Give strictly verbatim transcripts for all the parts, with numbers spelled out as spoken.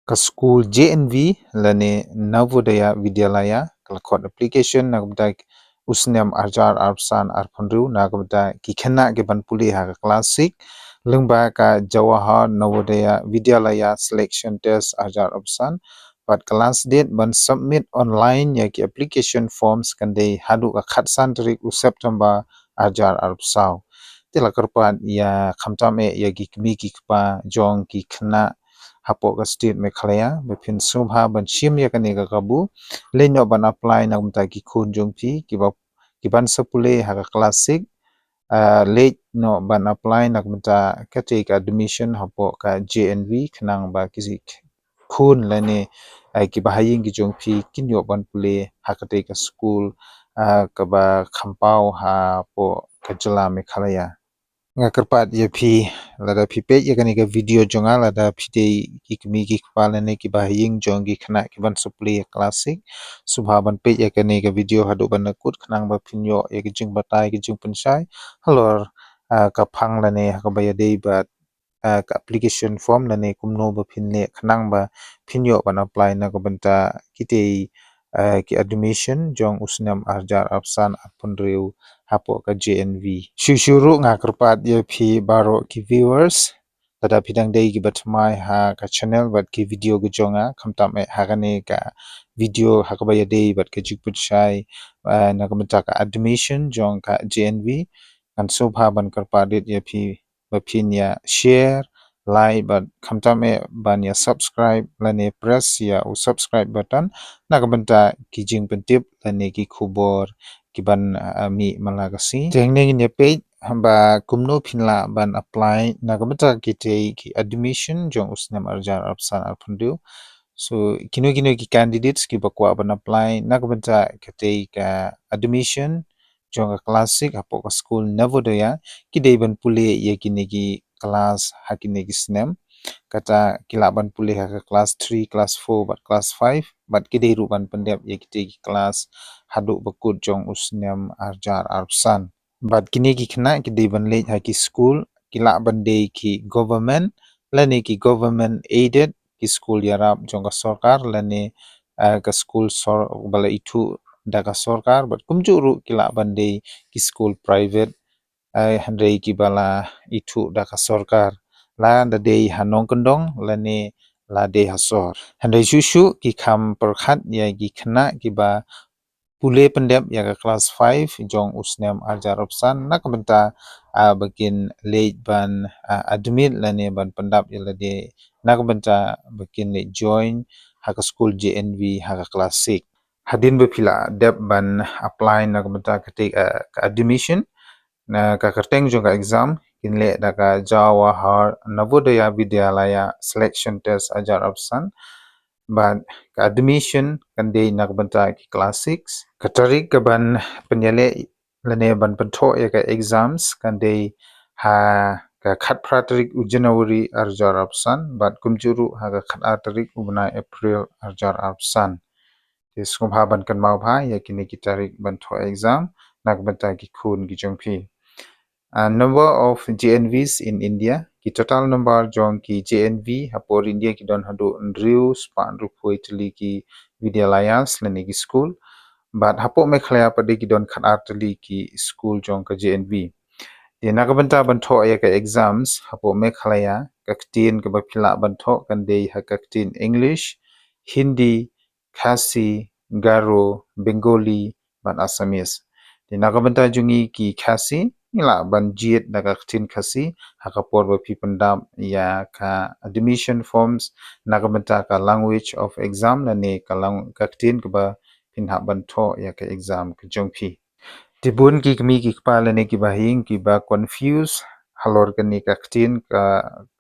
Ka skul J N V lane Navodaya Vidyalaya ka la khot application na ka bynta u snem arhajar arphew san arphew hynriew na ka bynta ki khynnah ki ban pule ha ka class six lyngba ka Jawahar Navodaya Vidyalaya Selection Test arhajar arphew san. Bad ka last date ban submit online ïa ki application forms kan dei haduh ka khatsan tarik u September arhajar arphew saw. Te la kyrpad ïa khamtam eh ïa ki kmie ki kpa jong ki khynnah hapoh ka state Meghalaya ba phin sngewbha ban shim ïa kane ka kabu. Leit noh ban apply na ka bynta ki khun jong phi kiba, ki ban sa pule ha ka class six. Ah, leit noh ban apply na ka bynta katei ka admission hapoh ka J N V khnang ba ki khun lane, eh, kiba ha ïing ki jong phi kin ïoh ban pule ha katei ka skul, ah, kaba kham paw hapoh ka jylla Meghalaya. Nga kyrpad ïa phi, lada phi peit ïa kane ka video jong nga, lada phi dei ki kmie ki kpa lane kiba ha ïing jong ki khynnah ki ban sa pule ha class six, sngewbha ban peit ïa kane ka video haduh ban da kut khnang ba phin ïoh ïa ki jingbatai, ki jingpynshai halor, ah, ka phang lane ha kaba ïadei bad, ah, ka application form lane kumno ba phin leh khnang ba phin ïoh ban apply na ka bynta kitei, ah, ki admission jong u snem arhajar arphew san arphew hynriew hapoh ka J N V. Shuh shuh ruh nga kyrpad ïa phi baroh ki viewers, lada phi dang dei kiba thymmai ha ka channel bad ki video ka jong nga, khamtam eh ha kane ka video ha kaba ïadei bad ka jingpynshai, ah, na ka bynta ka admission jong ka J N V, ngan sngewbha ban kyrpad rit ïa phi ba phin ïa share, like, bad khamtam eh ban ïa subscribe lane press ïa u subscribe button na ka bynta ki jingpyntip lane ki khubor ki ban, ah, mih man la ka sngi. Te hangne ngin ïa peit ba kumno phin lah ban apply na ka bynta kitei ki admission jong u snem arhajar arphew san arphew hynriew. So kino kino ki candidates kiba kwah ban apply na ka bynta katei ka admission jong ka class six hapoh ka skul Navodaya, ki dei ban pule ïa kine ki class ha kine ki snem. Kata ki lah ban pule ha ka class three, class four bad class five, bad ki dei ruh ban pyndep ïa kitei ki class haduh ba kut jong u snem arhajar arphew san. Bad kine ki khynnah ki dei ban leit ha ki skul, ki lah ban dei ki government lane ki government aided, ki skul ïarap jong ka sorkar lane, eh, ka skul sor-, ba la ithuh da ka sorkar, bad kumjuh ruh ki lah ban dei ki skul private, eh, hynrei kiba la ithuh da ka sorkar, la da dei ha nongkyndong lane la dei ha sor. Hynrei shuh shuh ki kham pyrkhat ïa ki khynnah kiba pule pyndep ïa ka class five jong u snem arhajar arphew san na ka bynta, ah, ba kin leit ban, ah, admit lane ban pyndap ïa lade na ka bynta ba kin leit join ha ka skul J N V ha ka class six. Hadien ba phi la dep ban apply na ka bynta katei, ah, ka admission, na ka kyrteng jong ka exam kin leh da ka Jawahar Navodaya Vidyalaya Selection Test arhajar arphew san. Bad ka admission kan dei na ka bynta ki class six. Ka tarik ka ban pynïaleh lane ban pynthoh ïa ka exams kan dei ha ka khatphra tarik u January arhajar arphew san bad kumjuh ruh ha ka khatar tarik u bnai April arhajar arphew san. Te sngewbha ban kynmaw bha ïa kine ki tarik ban thoh exam na ka bynta ki khun ki jong phi. Ah, number of J N Vs in India, ki total number jong ki J N V hapoh India ki don haduh hynriew spah hynriewphew tylli ki vidyalayas lane ki skul. Bad hapoh Meghalaya pat de ki don khatar tylli ki skul jong ka J N V. Te na ka bynta ban thoh ïa ka exams hapoh Meghalaya, ka ktien kaba phi lah ban thoh kan dei ha ka ktien English, Hindi, Khasi, Garo, Bengali bad Assamese. Te na ka bynta jong ngi ki Khasi, ngi lah ban jied da ka ktien Khasi ha ka por ba phi pyndap ïa ka admission forms na ka bynta ka language of exam lane ka lang-, ka ktien kaba phin hap ban thoh ïa ka exam ka jong phi. Te bun ki kmie ki kpa lane kiba ha ïing kiba confuse halor kane ka ktien ka,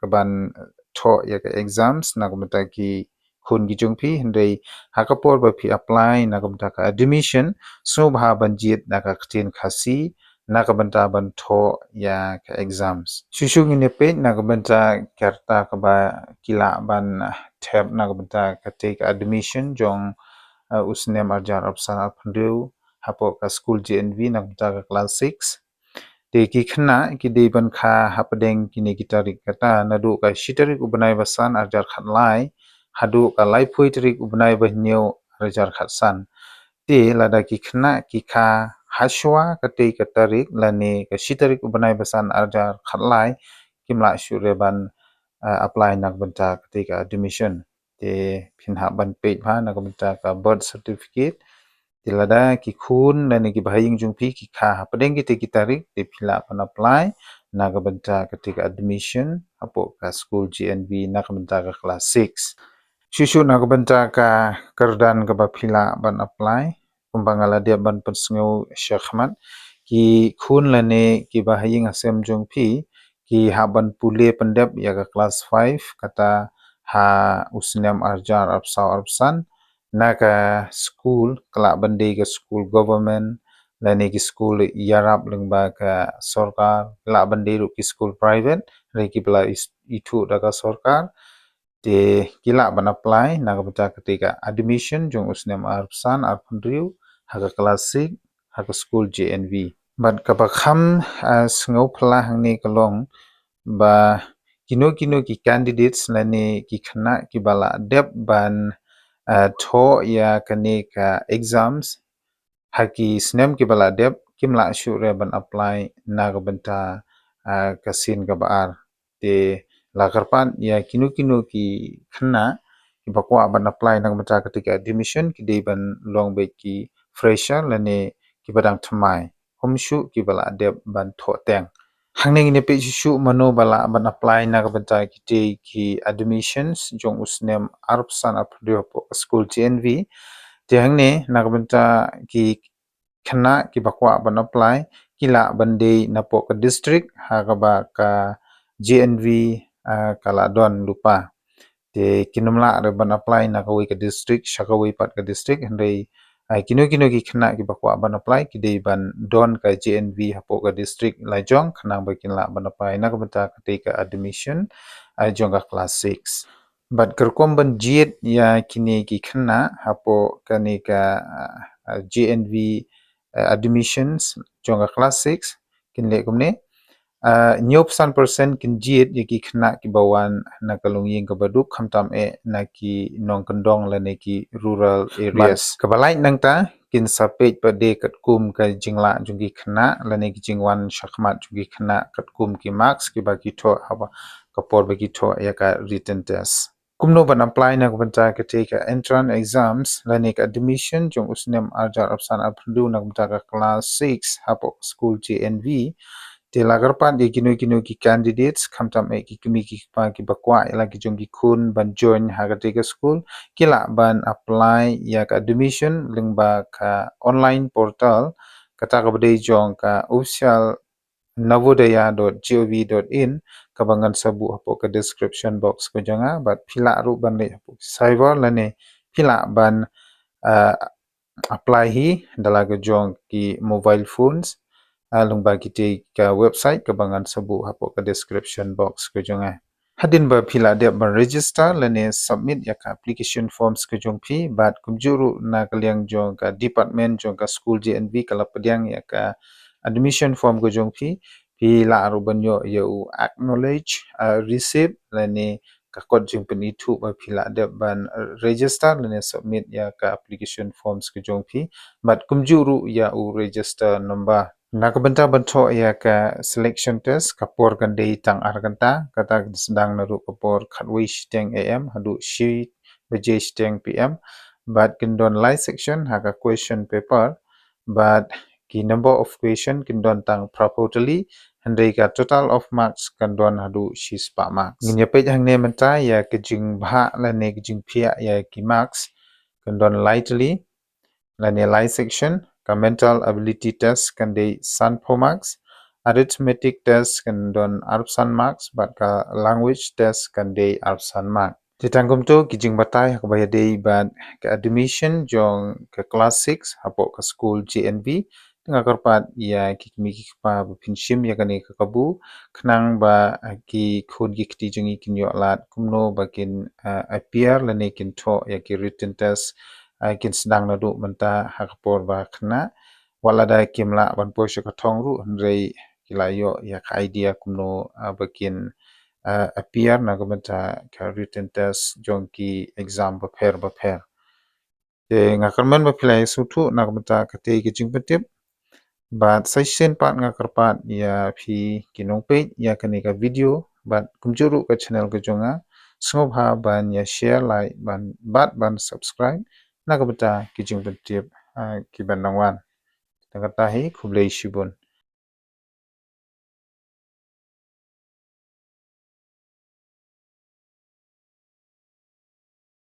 kaban thoh ïa ka exams na ka bynta ki khun ki jong phi, hynrei ha ka por ba phi apply na ka bynta ka admission, sngewbha ban jied da ka ktien Khasi na ka bynta ban thoh ïa ka exams. Shuh shuh ngin ïa peit na ka bynta ka rta kaba ki lah ban, ah, thep na ka bynta katei ka admission jong, ah, u snem arhajar arphew san arphew hynriew hapoh ka skul J N V na ka bynta ka class six. Te ki khynnah ki dei ban kha hapdeng kine ki tarik, kata naduh ka shi tarik u bnai ba san arhajar khatlai haduh ka laiphew tarik u bnai ba hynñiew arhajar khatsan. Te lada ki khynnah ki kha hashwa katei ka tarik lane ka shi tarik u bnai ba san arhajar khatlai, kim lah shuh re ban, eh, apply na ka bynta katei ka admission. Te phin hap ban peit bha na ka bynta ka birth certificate. Te lada ki khun lane ki bahaïing jong phi ki kha hapdeng kitei ki tarik, te phi lah ban apply na ka bynta katei ka admission hapoh ka school G N V na ka bynta ka class six. Shuh shuh na ka bynta ka kyrdan kaba phi lah ban apply, kumba nga la dep ban pynsngew shakhmat, ki khun lane ki bahaïing hasem jong phi ki hap ban pule pyndep ïa ka class five kata ha u snem arhajar arphew saw arphew san, na ka school, ka lah ban dei ka school government lane ki school ïarap lyngba ka sorkar, ka lah ban dei ruh ki school private, hynrei kiba la is-, ithuh da ka sorkar. Te ki lah ban apply na ka bynta katei ka admission jong u snem arphew san arphew hynriew ha ka class six ha ka school G N V. Bad kaba kham, ah, sngewphylla hangne ka long ba kino kino ki candidates lane ki khynnah kiba la dep ban, ah, thoh ïa kane ka exams ha ki snem kiba la dep, kim lah shuh re ban apply na ka bynta, ah, ka sien kaba ar. Te la kyrpad ïa kino kino ki khynnah kiba kwah ban apply na ka bynta katei ka admission, ki dei ban long beit ki fresher lane kiba dang thymmai, ym shuh kiba la dep ban thoh teng. Hangne ngin ïa peit shuh shuh mano ba lah ban apply na ka bynta kitei ki admissions jong u snem arphew san arphew hynriew hapoh ka school G N V. Te hangne na ka bynta ki khynnah kiba kwah ban apply, ki lah ban dei napoh ka district ha kaba ka G N V, ah, ka la don lypa. Te kin ym lah re ban apply na kawei ka district sha kawei pat ka district, hynrei, ah, kino kino ki khynnah kiba kwah ban apply ki dei ban don ka G N V hapoh ka district la jong khnang ba kin lah ban apply na ka bynta katei ka admission, ah, jong ka class six. Bad ka rukom ban jied ïa kine ki khynnah hapoh kane ka, ah, G N V, ah, admissions jong ka class six, kin leh kumne. Ah, hynñiewphew san percent kin jied ïa ki khynnah kiba wan na ka longïing kaba duk, khamtam eh na ki nongkyndong lane ki rural areas. Bad kaba lait nangta kin sa peit pat de katkum ka jinglah jong ki khynnah lane ki jingwan shakhmat jong ki khynnah katkum ki marks kiba ki thoh haba ka por ba ki thoh ïa ka written test. Kumno ban apply na ka bynta katei ka entrance exams lane ka admission jong u snem arhajar arphew san arphew hynriew na ka bynta ka class six hapoh school G N V. Te la kyrpad ïa kino kino ki candidates, khamtam eh ki kmie ki kpa kiba kwah ïa la ki jong ki khun ban join ha katei ka school, ki lah ban apply ïa ka admission lyngba ka online portal, kata kaba dei jong ka official navodaya dot gov dot in, kaba ngan sa buh hapoh ka description box ka jong nga, bad phi lah ruh ban leit hapoh cyber lane phi lah ban, ah, apply hi da la ka jong ki mobile phones, ah, lyngba kitei ka website kaba ngan sa buh hapoh ka description box ka jong nga. Hadien ba phi la dep ban register lane submit ïa ka application forms ka jong phi, bad kumjuh ruh na ka liang jong ka department jong ka school G N V ka la pdiang ïa ka admission form ka jong phi, phi lah ruh ban ïoh ïa u acknowledge, ah, receipt lane ka kot jingpynithuh ba phi la dep ban, ah, register lane submit ïa ka application forms ka jong phi, bad kumjuh ruh ïa u register number. Na ka bynta ban thoh ïa ka selection test, ka por kan dei tang ar kynta, kata kan sdang naduh ka por khatwei shiteng A M haduh shi baje shiteng P M. Bad kin don lai section ha ka question paper, bad ki number of question kin don tang phraphew tylli, hynrei ka total of marks kan don haduh shispah marks. Ngin ïa peit hangne mynta ïa ka jingbha lane ka jingphiah ïa ki marks, kan don lai tylli lane lai section. Ka mental ability test kan dei sanphew marks, arithmetic test kan don arphew san marks, bad ka language test kan dei arphew san mark. Te tang kumto ki jingbatai ha kaba ïadei bad ka admission jong ka class six hapoh ka school G N V. Te nga kyrpad ïa ki kmie ki kpa ba phin shim ïa kane ka kabu, khnang ba, ah, ki khun ki kti jong ngi kin ïoh lad kumno ba kin, ah, appear lane kin thoh ïa ki written test, ah, kin sdang naduh mynta ha ka por ba khynnah. Wat lada kim lah ban poi sha ka thong ruh, hynrei ki la ïoh ïa ka idea kumno, ah, ba kin, uh, appear na ka bynta ka written test jong ki exam bapher bapher. Te nga kyrmen ba phi la ïa sngewthuh na ka bynta katei ka jingpyntip. Bad sa shisien pat nga kyrpad ïa phi ki nongpeit ïa kane ka video bad kumjuh ruh ka channel ka jong nga, sngewbha ban ïa share, like, ban, bad ban subscribe na ka bynta ki jingpyntip, uh, ki ban nang wan. Tang kata hi, khublei shibun.